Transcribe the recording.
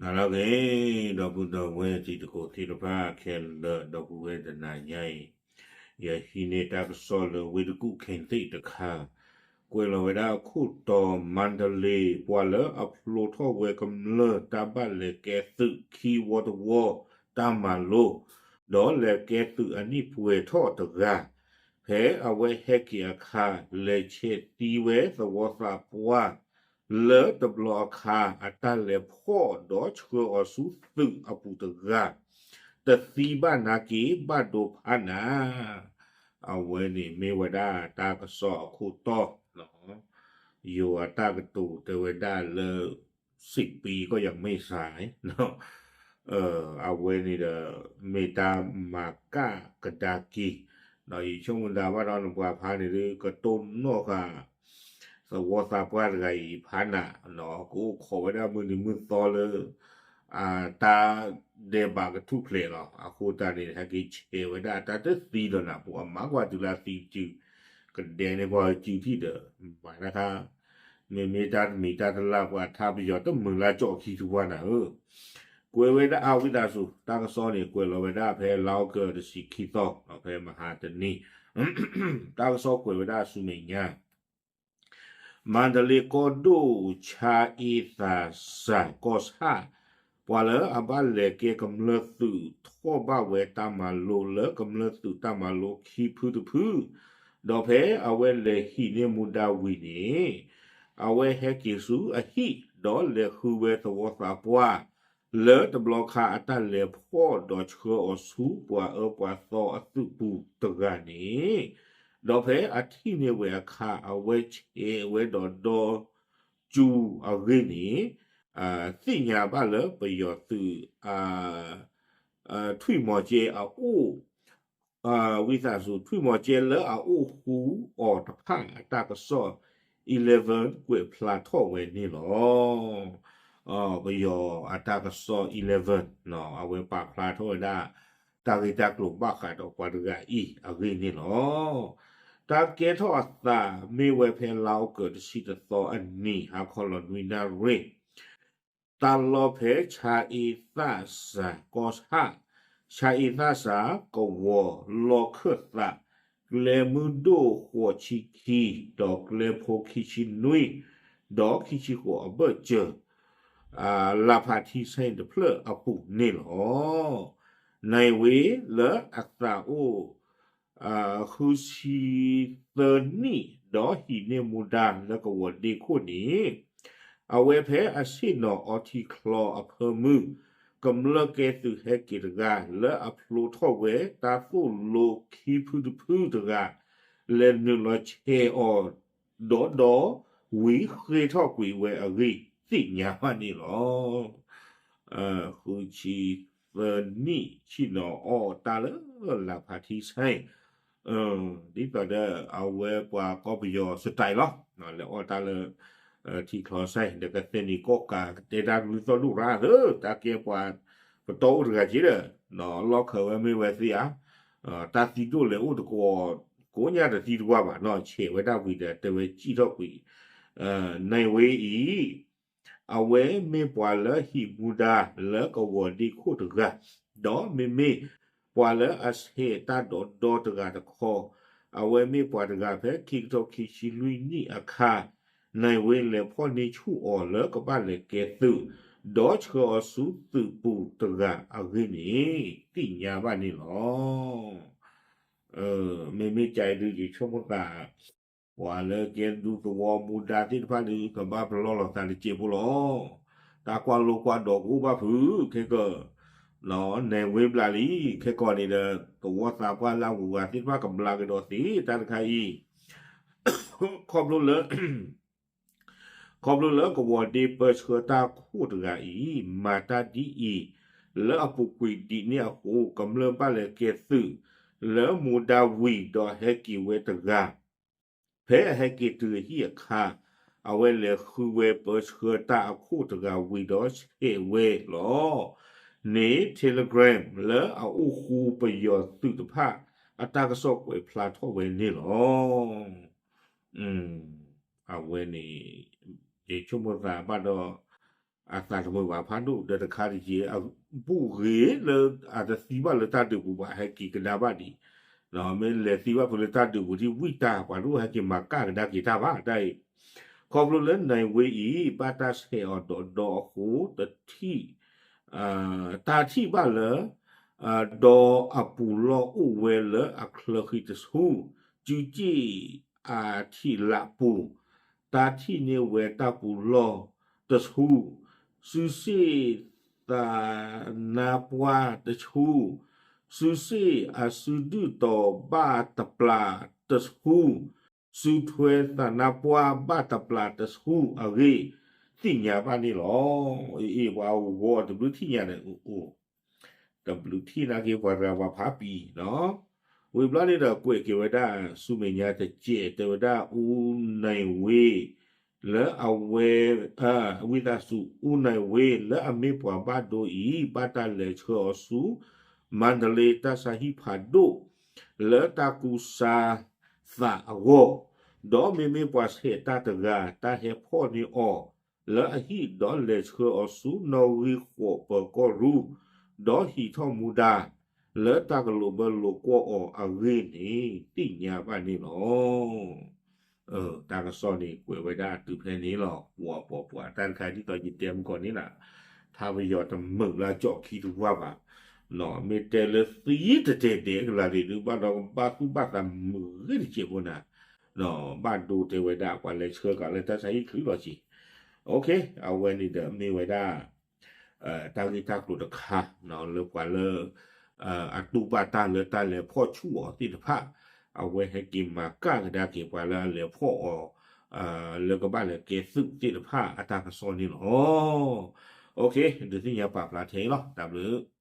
နလၢဂ့ၤ ဒီပုၢ်ဒီဝဲၢ်တံၤသကိးသ့ၣ်တဖၣ်ခဲလၢာ် ဒီပုၢ်ဝဲၢ်တနၤညါအံၤ, ယဟံးန့ၢ်တၢ်ကစီၣ်လၢဝ့ၢ်တကူၣ် ခ့သ့ၣ်တခါ, ကွဲးလီၤဝဲဒၣ်အခိၣ်တီ မါဒလ့ ပှၤလၢအဖျိထီၣ်ဝဲကမျၢၢ်တၢ်ဘၣ်လဲၤကဲသုးခံဝီတဝီ တၢ်မၤလိ, ဒီးလဲၤကဲသုးအနံၣ်ပှဲၤထီၣ်တဂၤ, ဖဲအဝဲဟဲက့ၤအခါ လဲၤဆဲးသံဝဲသဝီသးပှၢ် လၢတဘျီအခါအတၢ်လဲၤဖီၣ်ဒီးဆှၢအီၤဆူသုးအပူၤတဂၤ, တသံဘၣ်နာ်က့ၤဘၣ်ဒိဖးနး, အဝဲန့ၣ်မ့ၢ်ဝဲဒၣ်တၢ်ကစီၣ်အခိၣ်တီ, ယိၤအတၢ်ကတိၤတဲဝဲဒၣ်လၢ စစ်ပွဲက ยังไม่สาย အဝဲန့ၣ်ဒီး မ့ၢ်တၢ်မၤကၣ်ကဒါက့ၤ, ယဆိကမိၣ်သးဘၣ်ဒီးနပှၤဖးန့ၣ်ဒုး ကတိၢ်နီၣ်ဃာ် သဝီသးပှၢ်တဂၤအံၤဖးနး, ကအိၣ်ခိးဝဲဒၣ်မုၢ်နံၤမုၢ်သီလၢ တၢ်ဒဲးဘးကထူၣ်ဖျဲးလီၤ. အဃိသတးန့ၣ် ဟဲက့ၤဆဲးဝဲဒၣ်တၢ်တသံဒီးနၤ ပှၤမၤကွၢ်တုၤလၢသံစု ကဒဲန့ၢ်ပှၤစုထံၣ်ဒီး မၤတခါ မ့မ့ၢ်တၢ်တမံၤတၢ်တလၢ် ပှၤထါပယီၤတမုာ်လၢကၠီၣ်ခံထူပှၤနၤဧၢ, ကွဲးဝဲဒၣ်အဝံသးစူၤ တၢ်ကစီၣ်န့ၣ် ကွဲးလီၤဝဲဒၣ်ဖဲလါအီကူးတဆံခံသီ ဖဲမဟါတနံၤ, တၢ်ကစီၣ်ကွဲးဝဲဒၣ်ဆူမဲာ်ညါ မါဒလ့ကီၢ်ဒိၣ် ဆါအ့သးစၢ်ကီၢ်ဆၣ် ပှၤလၢအဘၣ်လဲၤကဲကမျၢၢ်သုးထီၣ်ဘၣ်ဝဲတၢ်မၤလိလၢကမျၢၢ်သုးတၢ်မၤလိခံဖုတဖု, ဒီးဖဲအဝဲလဲၤဟံးန့ၢ်မူဒါဝံၤန့ၣ် အဝဲဟဲက့ၤဆူအဟံၣ် ဒီးလဲၤဃုဝဲသဝီသးပှၢ် လၢတဘျီခါအတၢ်လဲၤဖီၣ်ဒီးဆှၢအီၤဆူပှၤအၢပှၤသီအသုးပူၤတဂၤန့ၣ်, ဒီးဖဲအထံၣ်န့ၢ်ဝဲအခါ အဝဲဆဲးဝဲဒီးဒီကၠူအဂ့ၢ်န့ၣ်, သ့ၣ်ညါဘၣ်လၢပယီၤသုး ထွံၣ်မီၤကဲအအိၣ် ဝံသးစူၤ ထွံၣ်မီၤကဲလၢအအိၣ်ဃူအီၤတဖၣ်အတၢ်ကစီၣ် eleven ကွဲးဖျါထီၣ်ဝဲန့ၣ်လီၤ. ပယီၤအတၢ်ကစီၣ် eleven အဝဲပာ်ဖျါထီၣ်ဝဲဒၣ် တၢ်ဂ့ၢ်တၢ်ကျိၤဘၣ်ဃးဒီးပှၤတဂၤအံၤအဂ့ၢ်န့ၣ်လီၤ. တၢ်ကဲထီၣ်အသးမ့ၢ်ဝဲဖဲလါအီကူးတဆံတသီအနံၤ ဟါခီလီၤနွံနၣ်ရံၣ် တၢ်လီၢ်ဖဲဆါအ့သၣ်စၢ်ကီၢ်ဆၣ်, ဆါအ့သၣ်စၢ်ကဝီၤလီၢ်ခၢၣ်သး, ကျဲမုၢ်ဒိၣ်ဃိးဆံခံ ဒီးကျဲဖိခံဆံနွံ ဒီးခံဆံဃိးအဘၢၣ်စၢၤ လၢ်ဖးထံဆဲၣ်တဖျၢၣ်အပူၤန့ၣ်လီၤ. နံၤဝ့လၢအသးအိၣ် ဃုဆံသၢနံၣ် ဒီးဟံးန့ၢ်မူဒါလၢကဝီၤဒ့ခိၣ်န့ၣ်, အဝဲဖဲအဆ့ၣ်နီၤအီထံချီအဖၢမုၢ် ကမျၢၢ်ကဲသုးဟဲက့ၤတဂၤ လၢအဖျိထီၣ်ဝဲတၢ်သိၣ်လိခံဖုတဖုတဂၤ လဲၤနုာ်လီၤဆဲးအီၤ ဒီးဒီးဝံၤဃ့ၢ်ထီၣ်ကွံာ်ဝဲအဂ့ၢ်သ့ၣ်ညါဘၣ်န့ၣ်လီၤ. ဃုဆံသၢနံၣ် ဆ့ၣ်နီၤအီၣ်တၢ်လၢလၢ်ဖးထံဆဲၣ် ဒ်သိးဒီးအဝဲပှၤကီၢ်ပယီၤ style လီၤ. လဲၤအီၣ်တၢ်လၢ ထံချီဆဲၣ် ဒီးကသဲနံၤကီၢ်ကး ကတဲတၢ်ကလုၢ်သီၣ်ဒိၣ်ရၣ်သၢ တၢ်ကဲပှၤပတီၢ်အိၣ်တဂၤက့ဒီး လီၢ်ခၢးဝဲမ့ၢ်ဝဲသ့ဧါ, တၢ်သံဒိၣ်လဲၤအိၣ်တကိး ကိးညါတသံတဝၢ်ဘၣ်နီၤ ဆဲးဝဲဒၣ်ဝံၤဒီး တဲဝဲစံၣ်ထီၣ်ကွံာ် နံၤဝ့အံၤ အဝဲမ့ၢ်ပှၤလၢဟံးမူဒါလၢကဝီၤဒ့ခိၣ်တဂၤ, ဒီးမ့မ့ၢ်ပှၤလၢအဆဲးတၢ်ဒီးဒီတဂၤတခီ, အဝဲမ့ၢ်ပှၤတဂၤဖဲခံကထိခံဆံလွံၢ်နံၣ်အခါ, နံၤဝ့လဲၤဖီၣ်န့ၢ်ဆူၣ်အီၤလၢကဘၣ်လဲၤကဲသုး, ဒီးဆှၢအီၤဆူသုးပူၤတဂၤအဂ့ၢ်န့ၣ် သ့ၣ်ညါဘၣ်န့ၣ်လီၤ. မ့မ့ၢ်ကဲဒုးယဆိကမိၣ်သး ပှၤလၢကဲဒူသဝီမူဒါသ့ၣ်တဖၣ်ဒုး ကဘၣ်ပလီၢ်လီၤသးတစဲးဖိလီၤ. တၢ်ကွၢ်လိကွၢ်ဒိးကအိၣ်ဘၣ်ဖုး ခဲကီး နံၤဝ့ဘျးလံ ခဲကီးန့ၣ်ဒီး သဝီသးပှၢ်လၢအဂုၤအဂၤသ့ၣ်တဖၣ်ကဘျါကဒီးသ့တၢ်တခါအံၤ ခီဖျိလၢ ခီဖျိလၢကဝီၤဒ့ပၢဆှၢတၢ်ခိၣ်တဂၤအံၤ မၤတၢ်ဒ်အံၤ လၢအပူၤကွံာ်ဒ်န့ၣ်အဃိ ကမျၢၢ်ဘၣ်လဲၤကဲသုး လၢမူဒါဝံၤဒီးဟဲက့ၤဝဲတဂၤ ဖဲအဟဲက့ၤတုၤအဟံၣ်အခါ အဝဲလဲၤဃုဝဲပၢဆှၢတၢ်အခိၣ်တဂၤဝံၤဒီးဆဲးဝဲလီၤန့ၣ် Telegram လၢအအိၣ်ဃူပယီၤသုးတဖၣ် အတၢ်ကစီၣ်ကွဲးဖျါထီၣ်ဝဲန့ၣ်လီၤ. အဝဲန့ၣ် ယဆိကမိၣ်သးဘၣ်ဒီး အသးတမုာ်ဘၣ်ဖးဒိၣ် ဒီးတခါတယံာ် အဘူးဂ့ၤလၢ အတသံဘၣ်လၢတၢ်ဒုးပူၤဘၣ် ဟဲက့ၤကဒါဘၣ်ဒံး, မ့ၢ်လဲၤသံဘၣ်ဖဲလၢတၢ်ဒုးပူၤဒ်ဝံၣ်တၢ် ပှၤဒိၣ်ဟဲက့ၤမၤကၣ်ကဒါက့ၤတၢ်ဘၣ်တၢ်အံၤ, ခီဖျိလၢနၢၤဝ့အံၤ ဘၣ်တၢ်ဆဲးအီၤဒီးဒီအဃိ တထံၣ် တၢ်ထံၣ်ဘၣ်လၢ ဒီအပူၤလီၢ်အိၣ်ဝဲလၢအချၢဃံတဆူ, စုစ့ၣ်အထံးလးပူၤ, တၢ်ထံၣ်န့ၢ်ဝဲတၢ်ပူၤလီၢ်တဆူ, စုစ့ၣ်သးနါပှၢ်တဆူ, စုစ့ၣ်အစုဒုၣ်တီၤဘၣ်တပျၢ်တဆူ, စုထွဲသးနါပှၢ်ဘၣ်တပျၢ်တဆူအဂ့ၢ် သ့ၣ်ညါဘၣ်န့ၣ်လီၤ. အ့ၣ် ပှၤဂီၤတဘျုးထံၣ်ညါန့ၣ်အိၣ် တဘျုးထံၣ်နာ်က့ ပှၤရၤပှၤဖးပံၤနီၤ, ဝံၤဘျီန့ၣ်ဒီးကွဲးက့ၤဝဲဒၣ်ဆူမဲာ်ညါတစဲး တဲဝဲဒၣ်အူနၢၤဝ့ လၢအဝဲ ဝံသးစူၤ အူနၢၤဝ့ လၢအမ့ၢ်ပှၤဘၣ်ဒိအံၤ ဘၣ်တၢ်လဲၤဆှၢအီၤဆူ မါဒလ့တၢ်ဆါဟံၣ်ဖးဒိၣ် လၢတၢ်ကူစါသးအဂီၢ်, ဒီးမ့မ့ၢ်ပှၤဆဲးတၢ်တဂၤ တၢ်ဟဲဖီၣ်န့ၢ်အီၤ လၢအဟံၣ် ဒီးလဲၤဆှၢအီၤဆူနီၣ်ဂံၢ်ဃိးပၢၤကီၢ်ရူၢ်, ဒီးဟံးထီၣ်မူဒါ လၢတၢ်ကလိာ်ဘၢလိာ်ကွီၢ်အီၤအဂ့ၢ်န့ၣ် သ့ၣ်ညါဘၣ်န့ၣ်လီၤ. တၢ်ကစီၣ်န့ၣ် ကွဲးဝဲဒၣ်တုၤဖဲန့ၣ်လီၤ. ပှၤပိာ်ပှၤတၢ်တခါဒ်သိးယတဲမုၢ်ကီၢ်န့ၣ်လီၤ, ထါပယီၤတမုာ်လၢကၠီၣ်ခံတဝၢ်ဘၣ်, မ့ၢ်တဲလၢသံတတဲာ်ဒဲးကလာ်ဒံးဒုး ဘၣ်ဒီးဘၣ်သူၣ်ဘၣ်သးမုာ်ဂ့ၤတစဲးဖိနၤ, ဘၣ်ဒိတဲဝဲဒၣ် ပှၤလဲၤဆှၢကးလၢတၢ်ဆါဟံၣ်ချုးလီၤဆံး, အဝဲန့ၣ်ဒီးမ့ၢ်ဝဲဒၣ် တၢ်ဂ့ၢ်တၢ်ကျိၤတခါ လၢပှၤလၢ အတူၢ်ဘၣ်တၢ်လၢတၢ်လဲၤဖီၣ်ဆူၣ်အီၤသ့ၣ်တဖၣ်, အဝဲဟဲက့ၤမၤကၣ်ကဒါက့ၤပှၤလၢအလဲၤဖီၣ်အီၤ လၢကဘၣ်လဲၤကဲသုးသ့ၣ်တဖၣ်အတၢ်ကစီၣ်န့ၣ်လီၤ. ဒုးသ့ၣ်ညါပာ်ဖျါထဲအံၤလီၤ. တၢ်ဘျုး